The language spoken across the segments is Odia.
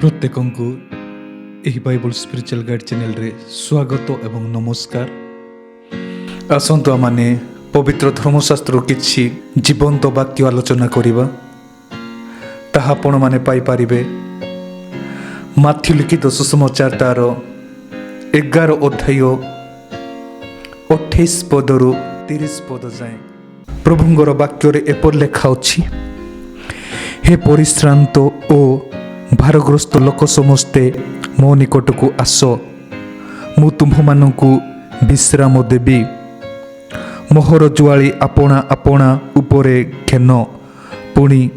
ପ୍ରତ୍ୟେକଙ୍କୁ ଏହି ବାଇବଲ ସ୍ପିରିଚୁଆଲ ଗାଇଡ଼ ଚ୍ୟାନେଲରେ ସ୍ୱାଗତ ଏବଂ ନମସ୍କାର। ଆସନ୍ତୁ, ଆମମାନେ ପବିତ୍ର ଧର୍ମଶାସ୍ତ୍ରରୁ କିଛି ଜୀବନ୍ତ ବାକ୍ୟ ଆଲୋଚନା କରିବା। ତାହା ଆପଣମାନେ ପାଇପାରିବେ ମାଥ୍ୟୁ ଲିଖିତ ସୁସମାଚାର ତାର 11 ଅଧ୍ୟାୟ 28 ପଦରୁ 30 ପଦ ଯାଏଁ। ପ୍ରଭୁଙ୍କର ବାକ୍ୟରେ ଏପରି ଲେଖା ଅଛି, "ହେ ପରିଶ୍ରାନ୍ତ ଓ ଭାରଗ୍ରସ୍ତ ଲୋକ ସମସ୍ତେ, ମୋ ନିକଟକୁ ଆସ, ମୁଁ ତୁମ୍ଭମାନଙ୍କୁ ବିଶ୍ରାମ ଦେବି। ମୋହର ଜୁଆଳି ଆପଣା ଆପଣା ଉପରେ ଘେନ, ପୁଣି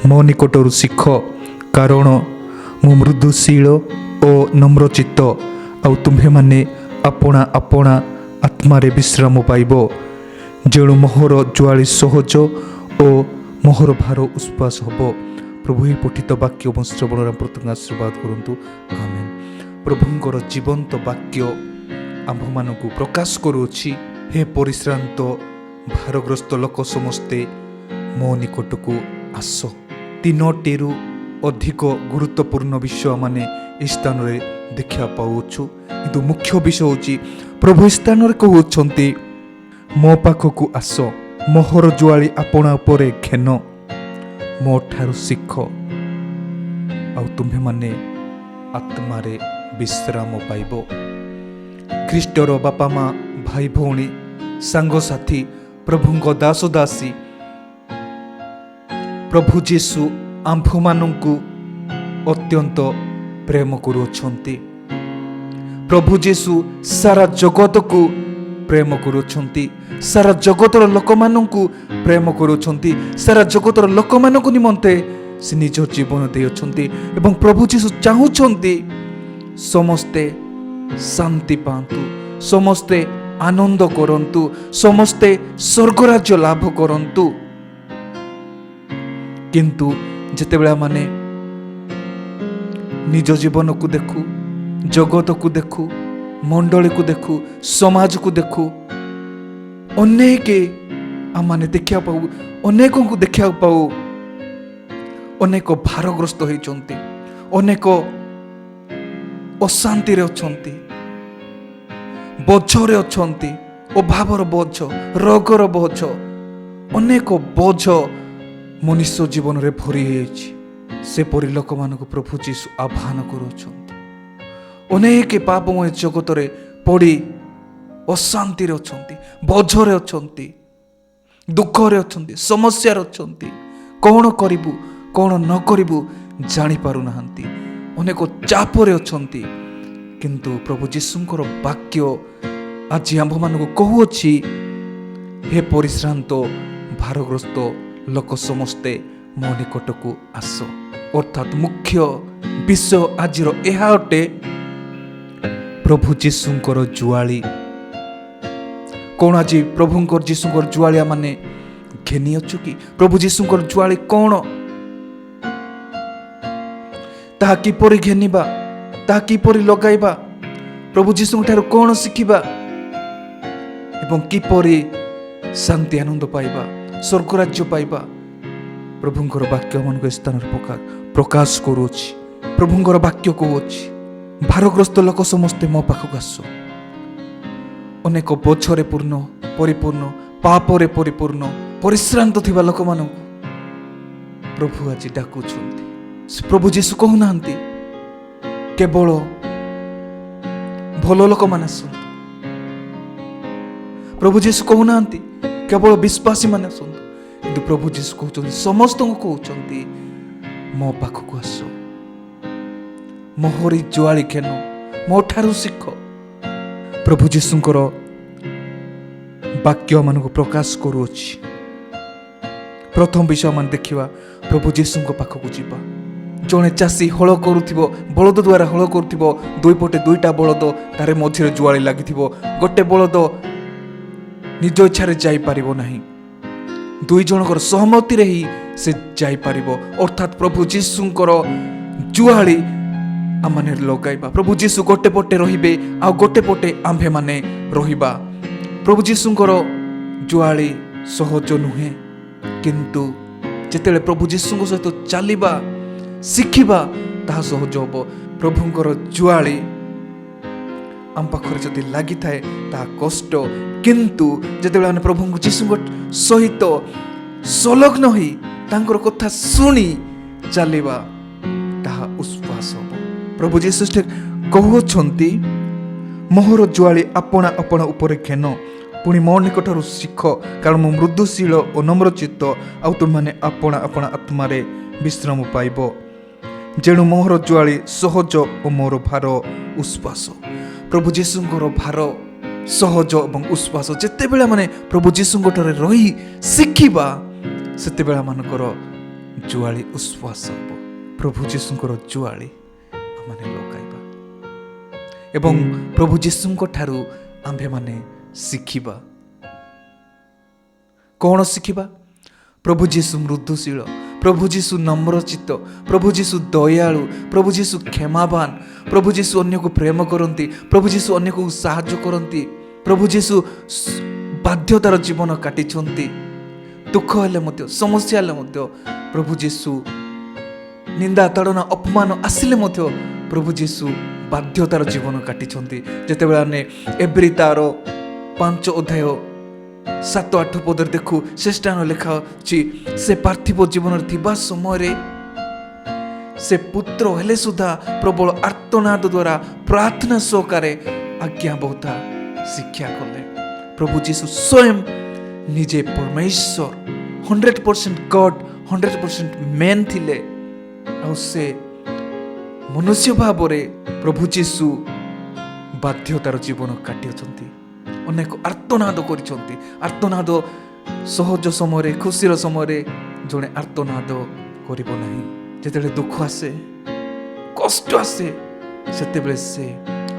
ମୋ ନିକଟରୁ ଶିଖ, କାରଣ ମୁଁ ମୃଦୁଶୀଳ ଓ ନମ୍ରଚିତ୍ତ, ଆଉ ତୁମ୍ଭେମାନେ ଆପଣା ଆପଣା ଆତ୍ମାରେ ବିଶ୍ରାମ ପାଇବ। ଯେଣୁ ମୋହର ଜୁଆଳି ସହଜ ଓ ମୋହର ଭାର ଉଶ୍ୱାସ ହେବ।" ପ୍ରଭୁ ଏହି ପଠିତ ବାକ୍ୟ ଏବଂ ଶ୍ରବଣର ପ୍ରତ୍ୟେକ ଆଶୀର୍ବାଦ କରନ୍ତୁ। ଆମେନ୍। ପ୍ରଭୁଙ୍କର ଜୀବନ୍ତ ବାକ୍ୟ ଆମ୍ଭମାନଙ୍କୁ ପ୍ରକାଶ କରୁଅଛି, ହେ ପରିଶ୍ରାନ୍ତ ଭାରଗ୍ରସ୍ତ ଲୋକ ସମସ୍ତେ, ମୋ ନିକଟକୁ ଆସ। ତିନୋଟିରୁ ଅଧିକ ଗୁରୁତ୍ୱପୂର୍ଣ୍ଣ ବିଷୟ ଆମେ ଏହି ସ୍ଥାନରେ ଦେଖିବାକୁ ପାଉଅଛୁ। କିନ୍ତୁ ମୁଖ୍ୟ ବିଷୟ ହେଉଛି, ପ୍ରଭୁ ଏହି ସ୍ଥାନରେ କହୁଅଛନ୍ତି, ମୋ ପାଖକୁ ଆସ, ମୋହର ଜୁଆଳି ଆପଣା ଉପରେ ଘେନ, ମୋ ଠାରୁ ଶିଖ, ଆଉ ତୁମ୍ଭେମାନେ ଆତ୍ମାରେ ବିଶ୍ରାମ ପାଇବ। ଖ୍ରୀଷ୍ଟର ବାପା ମା, ଭାଇ ଭଉଣୀ, ସାଙ୍ଗସାଥି, ପ୍ରଭୁଙ୍କ ଦାସ ଦାସୀ, ପ୍ରଭୁ ଯୀଶୁ ଆମ୍ଭମାନଙ୍କୁ ଅତ୍ୟନ୍ତ ପ୍ରେମ କରୁଅଛନ୍ତି। ପ୍ରଭୁ ଯୀଶୁ ସାରା ଜଗତକୁ ପ୍ରେମ କରୁଅଛନ୍ତି, ସାରା ଜଗତର ଲୋକମାନଙ୍କୁ ପ୍ରେମ କରୁଅଛନ୍ତି। ସାରା ଜଗତର ଲୋକମାନଙ୍କ ନିମନ୍ତେ ସେ ନିଜ ଜୀବନ ଦେଇଅଛନ୍ତି ଏବଂ ପ୍ରଭୁ ଯୀଶୁ ଚାହୁଁଛନ୍ତି ସମସ୍ତେ ଶାନ୍ତି ପାଆନ୍ତୁ, ସମସ୍ତେ ଆନନ୍ଦ କରନ୍ତୁ, ସମସ୍ତେ ସ୍ୱର୍ଗରାଜ୍ୟ ଲାଭ କରନ୍ତୁ। କିନ୍ତୁ ଯେତେବେଳେ ଆମେ ନିଜ ଜୀବନକୁ ଦେଖୁ, ଜଗତକୁ ଦେଖୁ, ମଣ୍ଡଳୀକୁ ଦେଖୁ, ସମାଜକୁ ଦେଖୁ, ଅନେକ ଆମମାନେ ଦେଖିବାକୁ ପାଉ, ଅନେକଙ୍କୁ ଦେଖିବାକୁ ପାଉ, ଅନେକ ଭାରଗ୍ରସ୍ତ ହେଇଛନ୍ତି, ଅନେକ ଅଶାନ୍ତିରେ ଅଛନ୍ତି, ବୋଝରେ ଅଛନ୍ତି, ଅଭାବର ବୋଝ, ରୋଗର ବୋଝ, ଅନେକ ବୋଝ ମନୁଷ୍ୟ ଜୀବନରେ ଭରି ହେଇଛି। ସେପରି ଲୋକମାନଙ୍କୁ ପ୍ରଭୁ ଯୀଶୁ ଆହ୍ୱାନ କରୁଅଛନ୍ତି। ଅନେକ ପାପମୟ ଜଗତରେ ପଡ଼ି ଅଶାନ୍ତିରେ ଅଛନ୍ତି, ବୋଝରେ ଅଛନ୍ତି, ଦୁଃଖରେ ଅଛନ୍ତି, ସମସ୍ୟାରେ ଅଛନ୍ତି। କ'ଣ କରିବୁ, କ'ଣ ନ କରିବୁ ଜାଣିପାରୁନାହାନ୍ତି। ଅନେକ ଚାପରେ ଅଛନ୍ତି। କିନ୍ତୁ ପ୍ରଭୁ ଯୀଶୁଙ୍କର ବାକ୍ୟ ଆଜି ଆମ୍ଭମାନଙ୍କୁ କହୁଅଛି, ହେ ପରିଶ୍ରାନ୍ତ ଭାରଗ୍ରସ୍ତ ଲୋକ ସମସ୍ତେ, ମୋ ନିକଟକୁ ଆସ। ଅର୍ଥାତ୍ ମୁଖ୍ୟ ବିଷୟ ଆଜିର ଏହା ଅଟେ, ପ୍ରଭୁ ଯୀଶୁଙ୍କର ଜୁଆଳି କ'ଣ? ଆଜି ପ୍ରଭୁଙ୍କର ଯୀଶୁଙ୍କର ଜୁଆଳି ଆମେ ଘେନିଅଛୁ କି? ପ୍ରଭୁ ଯୀଶୁଙ୍କର ଜୁଆଳି କ'ଣ? ତାହା କିପରି ଘେନିବା? ତାହା କିପରି ଲଗାଇବା? ପ୍ରଭୁ ଯୀଶୁଙ୍କ ଠାରୁ କ'ଣ ଶିଖିବା ଏବଂ କିପରି ଶାନ୍ତି ଆନନ୍ଦ ପାଇବା, ସ୍ୱର୍ଗରାଜ୍ୟ ପାଇବା? ପ୍ରଭୁଙ୍କର ବାକ୍ୟ ଆମମାନଙ୍କୁ ଏ ସ୍ଥାନରେ ପ୍ରକାଶ କରୁଅଛି। ପ୍ରଭୁଙ୍କର ବାକ୍ୟ କହୁଅଛି, ଭାରଗ୍ରସ୍ତ ଲୋକ ସମସ୍ତେ ମୋ ପାଖକୁ ଆସ। ଅନେକ ବୋଝରେ ପୂର୍ଣ୍ଣ, ପରିପୂର୍ଣ୍ଣ, ପାପରେ ପରିପୂର୍ଣ୍ଣ, ପରିଶ୍ରାନ୍ତ ଥିବା ଲୋକମାନଙ୍କୁ ପ୍ରଭୁ ଆଜି ଡାକୁଛନ୍ତି। ପ୍ରଭୁ ଯୀଶୁ କହୁନାହାନ୍ତି କେବଳ ଭଲ ଲୋକମାନେ ଆସନ୍ତୁ। ପ୍ରଭୁ ଯୀଶୁ କହୁନାହାନ୍ତି କେବଳ ବିଶ୍ୱାସୀମାନେ ଆସନ୍ତୁ। କିନ୍ତୁ ପ୍ରଭୁ ଯୀଶୁ କହୁଛନ୍ତି, ସମସ୍ତଙ୍କୁ କହୁଛନ୍ତି, ମୋ ପାଖକୁ ଆସ, ମୋହରି ଜୁଆଳି ଘେନ, ମୋ ଠାରୁ ଶିଖ। ପ୍ରଭୁ ଯୀଶୁଙ୍କର ବାକ୍ୟ ଆମମାନଙ୍କୁ ପ୍ରକାଶ କରୁଅଛି। ପ୍ରଥମ ବିଷୟ ଆମେ ଦେଖିବା, ପ୍ରଭୁ ଯୀଶୁଙ୍କ ପାଖକୁ ଯିବା। ଜଣେ ଚାଷୀ ହଳ କରୁଥିବ, ବଳଦ ଦ୍ୱାରା ହଳ କରୁଥିବ। ଦୁଇ ପଟେ ଦୁଇଟା ବଳଦ, ତାର ମଝିରେ ଜୁଆଳି ଲାଗିଥିବ। ଗୋଟେ ବଳଦ ନିଜ ଇଚ୍ଛାରେ ଯାଇପାରିବ ନାହିଁ, ଦୁଇ ଜଣଙ୍କର ସହମତିରେ ହିଁ ସେ ଯାଇପାରିବ। ଅର୍ଥାତ୍ ପ୍ରଭୁ ଯୀଶୁଙ୍କର ଜୁଆଳି ଆମମାନେ ଲଗାଇବା। ପ୍ରଭୁ ଯୀଶୁ ଗୋଟେ ପଟେ ରହିବେ ଆଉ ଗୋଟେ ପଟେ ଆମ୍ଭେମାନେ ରହିବା। ପ୍ରଭୁ ଯୀଶୁଙ୍କର ଜୁଆଳି ସହଜ ନୁହେଁ, କିନ୍ତୁ ଯେତେବେଳେ ପ୍ରଭୁ ଯୀଶୁଙ୍କ ସହିତ ଚାଲିବା ଶିଖିବା, ତାହା ସହଜ ହେବ। ପ୍ରଭୁଙ୍କର ଜୁଆଳି ଆମ ପାଖରେ ଯଦି ଲାଗିଥାଏ, ତାହା କଷ୍ଟ। କିନ୍ତୁ ଯେତେବେଳେ ଆମେ ପ୍ରଭୁଙ୍କୁ ଯୀଶୁଙ୍କ ସହିତ ସଂଲଗ୍ନ ହୋଇ ତାଙ୍କର କଥା ଶୁଣି ଚାଲିବା, ତାହା ଉଶ୍ୱାସ ହେବ। ପ୍ରଭୁ ଯୀଶୁ କହୁଅଛନ୍ତି, "ମୋହର ଜୁଆଳି ଆପଣା ଆପଣା ଉପରେ ଘେନ, ପୁଣି ମୋ ନିକଟରୁ ଶିଖ, କାରଣ ମୁଁ ମୃଦୁଶୀଳ ଓ ନମ୍ରଚିତ୍ତ, ଆଉ ତୁମେମାନେ ଆପଣା ଆପଣା ଆତ୍ମାରେ ବିଶ୍ରାମ ପାଇବ। ଯେଣୁ ମୋହର ଜୁଆଳି ସହଜ ଓ ମୋର ଭାର ଉଶ୍ୱାସ।" ପ୍ରଭୁ ଯୀଶୁଙ୍କର ଭାର ସହଜ ଏବଂ ଉଶ୍ୱାସ। ଯେତେବେଳେ ମାନେ ପ୍ରଭୁ ଯୀଶୁଙ୍କଠାରେ ରହି ଶିଖିବା, ସେତେବେଳେ ଆମମାନଙ୍କର ଜୁଆଳି ଉଶ୍ୱାସ ହେବ। ପ୍ରଭୁ ଯୀଶୁଙ୍କର ଜୁଆଳି ଆମମାନେ ଲଗାଇବା ଏବଂ ପ୍ରଭୁ ଯୀଶୁଙ୍କ ଠାରୁ ଆମ୍ଭେମାନେ ଶିଖିବା। କ'ଣ ଶିଖିବା? ପ୍ରଭୁ ଯୀଶୁ ମୃଦୁଶୀଳ, ପ୍ରଭୁ ଯୀଶୁ ନମ୍ରଚିତ୍ତ, ପ୍ରଭୁ ଯୀଶୁ ଦୟାଳୁ, ପ୍ରଭୁ ଯୀଶୁ କ୍ଷମାବାନ, ପ୍ରଭୁ ଯୀଶୁ ଅନ୍ୟକୁ ପ୍ରେମ କରନ୍ତି, ପ୍ରଭୁ ଯୀଶୁ ଅନ୍ୟକୁ ସାହାଯ୍ୟ କରନ୍ତି। ପ୍ରଭୁ ଯୀଶୁ ବାଧ୍ୟତାର ଜୀବନ କାଟିଛନ୍ତି। ଦୁଃଖ ହେଲେ ମଧ୍ୟ, ସମସ୍ୟା ହେଲେ ମଧ୍ୟ, ପ୍ରଭୁ ଯୀଶୁ ନିନ୍ଦା, ତାଡ଼ନା, ଅପମାନ ଆସିଲେ ମଧ୍ୟ ପ୍ରଭୁ ଯୀଶୁ ବାଧ୍ୟତାର ଜୀବନ କାଟିଛନ୍ତି। ଯେତେବେଳେ ଆମେ ଏବ୍ରୀ ତାର 5 ଅଧ୍ୟାୟ 7-8 ପଦରେ ଦେଖୁ, ସେ ସ୍ଥାନ ଲେଖା ଅଛି, ସେ ପାର୍ଥିବ ଜୀବନରେ ଥିବା ସମୟରେ ସେ ପୁତ୍ର ହେଲେ ସୁଦ୍ଧା ପ୍ରବଳ ଆର୍ତ୍ତନାଦ ଦ୍ୱାରା ପ୍ରାର୍ଥନା ସହକାରେ ଆଜ୍ଞାବହତା ଶିକ୍ଷା କଲେ। ପ୍ରଭୁ ଯୀଶୁ ସ୍ୱୟଂ ନିଜେ ପରମେଶ୍ୱର, 100% ଗଡ୍, 100% ମେନ୍ ଥିଲେ। ଆଉ ସେ ମନୁଷ୍ୟ ଭାବରେ ପ୍ରଭୁ ଯୀଶୁ ବାଧ୍ୟତାର ଜୀବନ କାଟିଅଛନ୍ତି, ଅନେକ ଆର୍ତ୍ତନାଦ କରିଛନ୍ତି। ଆର୍ତ୍ତନାଦ ସହଜ ସମୟରେ, ଖୁସିର ସମୟରେ ଜଣେ ଆର୍ତ୍ତନାଦ କରିବ ନାହିଁ। ଯେତେବେଳେ ଦୁଃଖ ଆସେ, କଷ୍ଟ ଆସେ, ସେତେବେଳେ ସେ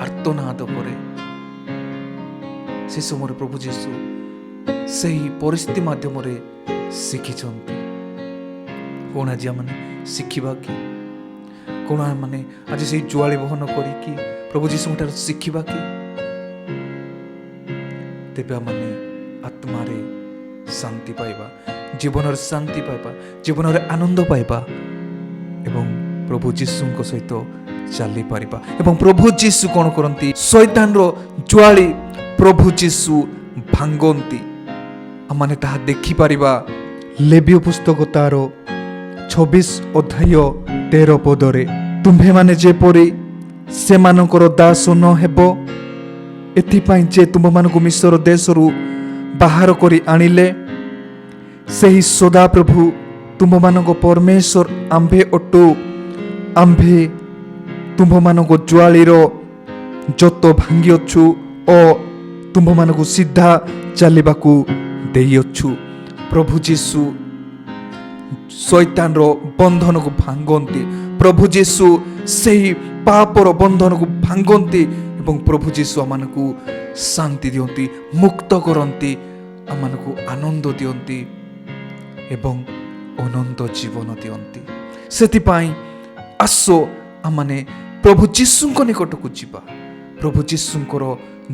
ଆର୍ତ୍ତନାଦ କରେ। ସେ ସମୟରେ ପ୍ରଭୁ ଯୀଶୁ ସେହି ପରିସ୍ଥିତି ମାଧ୍ୟମରେ ଶିଖିଛନ୍ତି। କ'ଣ ଆଜି ଆମେ ଶିଖିବା କି? କ'ଣ ଆମେ ଆଜି ସେଇ ଜୁଆଳି ବହନ କରିକି ପ୍ରଭୁ ଯୀଶୁଙ୍କ ଠାରୁ ଶିଖିବା କି? ତେବେ ଆମେ ଆତ୍ମାରେ ଶାନ୍ତି ପାଇବା, ଜୀବନରେ ଶାନ୍ତି ପାଇବା, ଜୀବନରେ ଆନନ୍ଦ ପାଇବା ଏବଂ ପ୍ରଭୁ ଯୀଶୁଙ୍କ ସହିତ ଚାଲିପାରିବା। ଏବଂ ପ୍ରଭୁ ଯୀଶୁ କ'ଣ କରନ୍ତି? ଶୈତାନର ଜୁଆଳି ପ୍ରଭୁ ଯୀଶୁ ଭାଙ୍ଗନ୍ତି। ଆମମାନେ ତାହା ଦେଖିପାରିବା ଲେବୀୟ ପୁସ୍ତକ ତାର 26 ଅଧ୍ୟାୟ 13 ପଦରେ, "ତୁମ୍ଭେମାନେ ଯେପରି ସେମାନଙ୍କର ଦାସ ନ ହେବ, ଏଥିପାଇଁ ଯେ ତୁମ୍ଭମାନଙ୍କୁ ମିଶର ଦେଶରୁ ବାହାର କରି ଆଣିଲେ, ସେହି ସଦାପ୍ରଭୁ ତୁମ୍ଭମାନଙ୍କ ପରମେଶ୍ୱର ଆମ୍ଭେ ଅଟୁ। ଆମ୍ଭେ ତୁମ୍ଭମାନଙ୍କ ଜୁଆଳିର ଜୋତ ଭାଙ୍ଗିଅଛୁ ଓ ତୁମ୍ଭମାନଙ୍କୁ ସିଧା ଚାଲିବାକୁ ଦେଇଅଛୁ।" ପ୍ରଭୁ ଯୀଶୁ ଶୈତାନର ବନ୍ଧନକୁ ଭାଙ୍ଗନ୍ତି। ପ୍ରଭୁ ଯୀଶୁ ସେହି ପାପର ବନ୍ଧନକୁ ଭାଙ୍ଗନ୍ତି ଏବଂ ପ୍ରଭୁ ଯୀଶୁ ଆମମାନଙ୍କୁ ଶାନ୍ତି ଦିଅନ୍ତି, ମୁକ୍ତ କରନ୍ତି, ଆମମାନଙ୍କୁ ଆନନ୍ଦ ଦିଅନ୍ତି ଏବଂ ଅନନ୍ତ ଜୀବନ ଦିଅନ୍ତି। ସେଥିପାଇଁ ଆସ, ଆମମାନେ ପ୍ରଭୁ ଯୀଶୁଙ୍କ ନିକଟକୁ ଯିବା, ପ୍ରଭୁ ଯୀଶୁଙ୍କର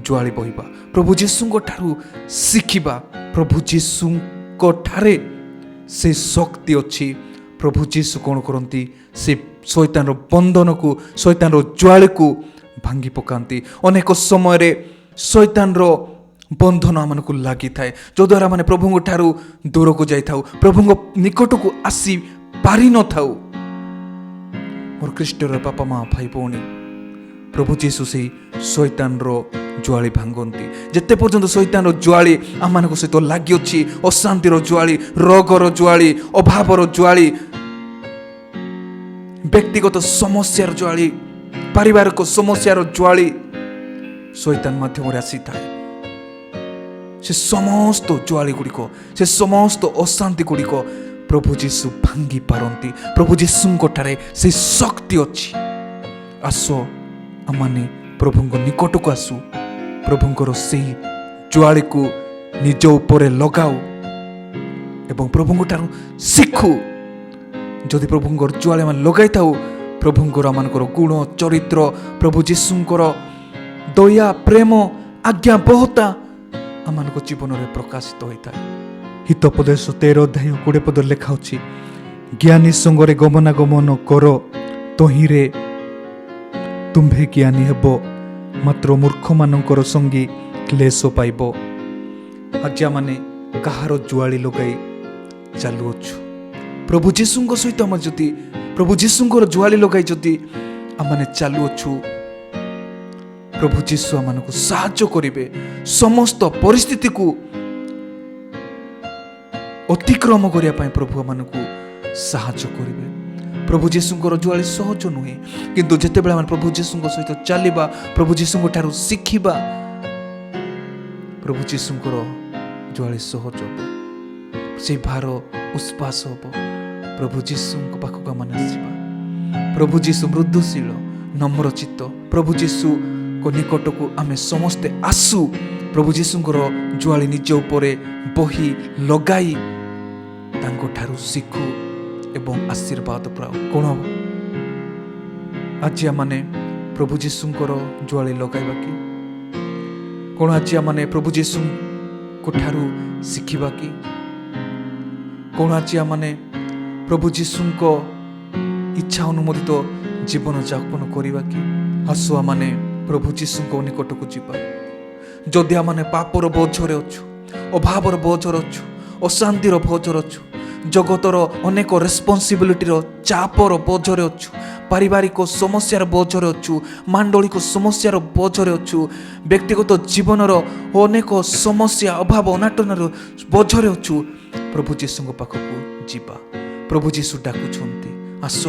ଜୁଆଳି ବହିବା, ପ୍ରଭୁ ଯୀଶୁଙ୍କ ଠାରୁ ଶିଖିବା। ପ୍ରଭୁ ଯୀଶୁଙ୍କ ଠାରେ ସେ ଶକ୍ତି ଅଛି। ପ୍ରଭୁ ଯୀଶୁ କ'ଣ କରନ୍ତି? ସେ ଶୈତାନର ବନ୍ଧନକୁ, ଶୈତାନର ଜୁଆଳିକୁ ଭାଙ୍ଗି ପକାନ୍ତି। ଅନେକ ସମୟରେ ଶୈତାନର ବନ୍ଧନ ଆମମାନଙ୍କୁ ଲାଗିଥାଏ, ଯଦ୍ୱାରା ଆମେ ପ୍ରଭୁଙ୍କ ଠାରୁ ଦୂରକୁ ଯାଇଥାଉ, ପ୍ରଭୁଙ୍କ ନିକଟକୁ ଆସି ପାରିନଥାଉ। ମୋର ଖ୍ରୀଷ୍ଟର ବାପା ମା, ଭାଇ ଭଉଣୀ, ପ୍ରଭୁ ଯୀଶୁ ସେଇ ଶୈତାନର ଜୁଆଳି ଭାଙ୍ଗନ୍ତି। ଯେତେ ପର୍ଯ୍ୟନ୍ତ ଶୈତାନର ଜୁଆଳି ଆମମାନଙ୍କ ସହିତ ଲାଗିଅଛି, ଅଶାନ୍ତିର ଜୁଆଳି, ରୋଗର ଜୁଆଳି, ଅଭାବର ଜୁଆଳି, ବ୍ୟକ୍ତିଗତ ସମସ୍ୟାର ଜୁଆଳି, ପାରିବାରିକ ସମସ୍ୟାର ଜୁଆଳି ଶୈତାନ ମାଧ୍ୟମରେ ଆସିଥାଏ, ସେ ସମସ୍ତ ଜୁଆଳି ଗୁଡ଼ିକ, ସେ ସମସ୍ତ ଅଶାନ୍ତି ଗୁଡ଼ିକ ପ୍ରଭୁ ଯୀଶୁ ଭାଙ୍ଗି ପାରନ୍ତି। ପ୍ରଭୁ ଯୀଶୁଙ୍କ ଠାରେ ସେ ଶକ୍ତି ଅଛି। ଆସ, ଆମମାନେ ପ୍ରଭୁଙ୍କ ନିକଟକୁ ଆସୁ, ପ୍ରଭୁଙ୍କର ସେଇ ଜୁଆଳିକୁ ନିଜ ଉପରେ ଲଗାଉ ଏବଂ ପ୍ରଭୁଙ୍କ ଠାରୁ ଶିଖୁ। ଯଦି ପ୍ରଭୁଙ୍କର ଜୁଆଳି ଆମେ ଲଗାଇଥାଉ, ପ୍ରଭୁଙ୍କର ଆମମାନଙ୍କର ଗୁଣ, ଚରିତ୍ର, ପ୍ରଭୁ ଯୀଶୁଙ୍କର ଦୟା, ପ୍ରେମ, ଆଜ୍ଞାବହତା ଆମମାନଙ୍କ ଜୀବନରେ ପ୍ରକାଶିତ ହୋଇଥାଏ। ହିତୋପଦେଶ 13 ଅଧ୍ୟାୟ 20 ପଦରେ ଲେଖା ଅଛି, "ଜ୍ଞାନୀ ସଙ୍ଗରେ ଗମନାଗମନ କର, ତହିଁରେ ତୁମ୍ଭେ ଜ୍ଞାନୀ ହେବ, ମାତ୍ର ମୂର୍ଖମାନଙ୍କର ସଙ୍ଗୀ କ୍ଲେଶ ପାଇବ। ଆଜି ଆମମାନେ କାହାର ଜୁଆଳି ଲଗାଇ ଚାଲୁଅଛୁ? ପ୍ରଭୁ ଯୀଶୁଙ୍କ ସହିତ ଆମେ ଯଦି, ପ୍ରଭୁ ଯୀଶୁଙ୍କର ଜୁଆଳି ଲଗାଇ ଯଦି ଆମମାନେ ଚାଲୁଅଛୁ, ପ୍ରଭୁ ଯୀଶୁ ଆମମାନଙ୍କୁ ସାହାଯ୍ୟ କରିବେ। ସମସ୍ତ ପରିସ୍ଥିତିକୁ ଅତିକ୍ରମ କରିବା ପାଇଁ ପ୍ରଭୁ ଆମମାନଙ୍କୁ ସାହାଯ୍ୟ କରିବେ। ପ୍ରଭୁ ଯୀଶୁଙ୍କର ଜୁଆଳି ସହଜ ନୁହେଁ, କିନ୍ତୁ ଯେତେବେଳେ ଆମେ ପ୍ରଭୁ ଯୀଶୁଙ୍କ ସହିତ ଚାଲିବା, ପ୍ରଭୁ ଯୀଶୁଙ୍କ ଠାରୁ ଶିଖିବା, ପ୍ରଭୁ ଯୀଶୁଙ୍କର ଜୁଆଳି ସହଜ ହେବ, ସେଇ ଭାର ଉଶ୍ବାସ ହେବ। ପ୍ରଭୁ ଯୀଶୁଙ୍କ ପାଖକୁ ଆମେ ଆସିବା। ପ୍ରଭୁ ଯୀଶୁ ମୃଦୁଶୀଳ, ନମ୍ରଚିତ୍ତ। ପ୍ରଭୁ ଯୀଶୁଙ୍କ ନିକଟକୁ ଆମେ ସମସ୍ତେ ଆସୁ। ପ୍ରଭୁ ଯୀଶୁଙ୍କର ଜୁଆଳି ନିଜ ଉପରେ ବହି ଲଗାଇ ତାଙ୍କଠାରୁ ଶିଖୁ ଏବଂ ଆଶୀର୍ବାଦ ପାଉ। କ'ଣ ଆଜି ଆମମାନେ ପ୍ରଭୁ ଯୀଶୁଙ୍କର ଜୁଆଳି ଲଗାଇବା କି? କ'ଣ ଆଜି ଆମମାନେ ପ୍ରଭୁ ଯୀଶୁଙ୍କ ଠାରୁ ଶିଖିବା କି? କ'ଣ ଆଜି ଆମମାନେ ପ୍ରଭୁ ଯୀଶୁଙ୍କ ଇଚ୍ଛା ଅନୁମୋଦିତ ଜୀବନ ଯାପନ କରିବା କି? ଆସୁ, ଆମମାନେ ପ୍ରଭୁ ଯୀଶୁଙ୍କ ନିକଟକୁ ଯିବା। ଯଦି ଆମମାନେ ପାପର ବୋଝରେ ଅଛୁ, ଅଭାବର ବୋଝରେ ଅଛୁ, ଅଶାନ୍ତିର ବୋଝରେ ଅଛୁ, ଜଗତର ଅନେକ ରେସ୍ପନ୍ସିବିଲିଟିର ଚାପର ବୋଝରେ ଅଛୁ, ପାରିବାରିକ ସମସ୍ୟାର ବୋଝରେ ଅଛୁ, ମାଣ୍ଡଳିକ ସମସ୍ୟାର ବୋଝରେ ଅଛୁ, ବ୍ୟକ୍ତିଗତ ଜୀବନର ଅନେକ ସମସ୍ୟା, ଅଭାବ ଅନାଟନର ବୋଝରେ ଅଛୁ, ପ୍ରଭୁ ଯୀଶୁଙ୍କ ପାଖକୁ ଯିବା। ପ୍ରଭୁ ଯୀଶୁ ଡାକୁଛନ୍ତି, ଆସ,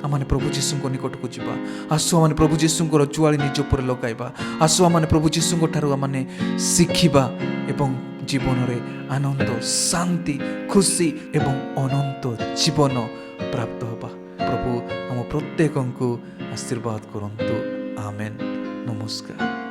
ଆମମାନେ ପ୍ରଭୁ ଯୀଶୁଙ୍କ ନିକଟକୁ ଯିବା। ଆସୁ, ଆମମାନେ ପ୍ରଭୁ ଯୀଶୁଙ୍କର ଜୁଆଳି ନିଜ ଉପରେ ଲଗାଇବା। ଆସୁ, ଆମମାନେ ପ୍ରଭୁ ଯୀଶୁଙ୍କ ଠାରୁ ଆମମାନେ ଶିଖିବା ଏବଂ ଜୀବନରେ ଆନନ୍ଦ, ଶାନ୍ତି, ଖୁସି ଏବଂ ଅନନ୍ତ ଜୀବନ ପ୍ରାପ୍ତ ହେବା। ପ୍ରଭୁ ଆମ ପ୍ରତ୍ୟେକଙ୍କୁ ଆଶୀର୍ବାଦ କରନ୍ତୁ। ଆମେନ୍। ନମସ୍କାର।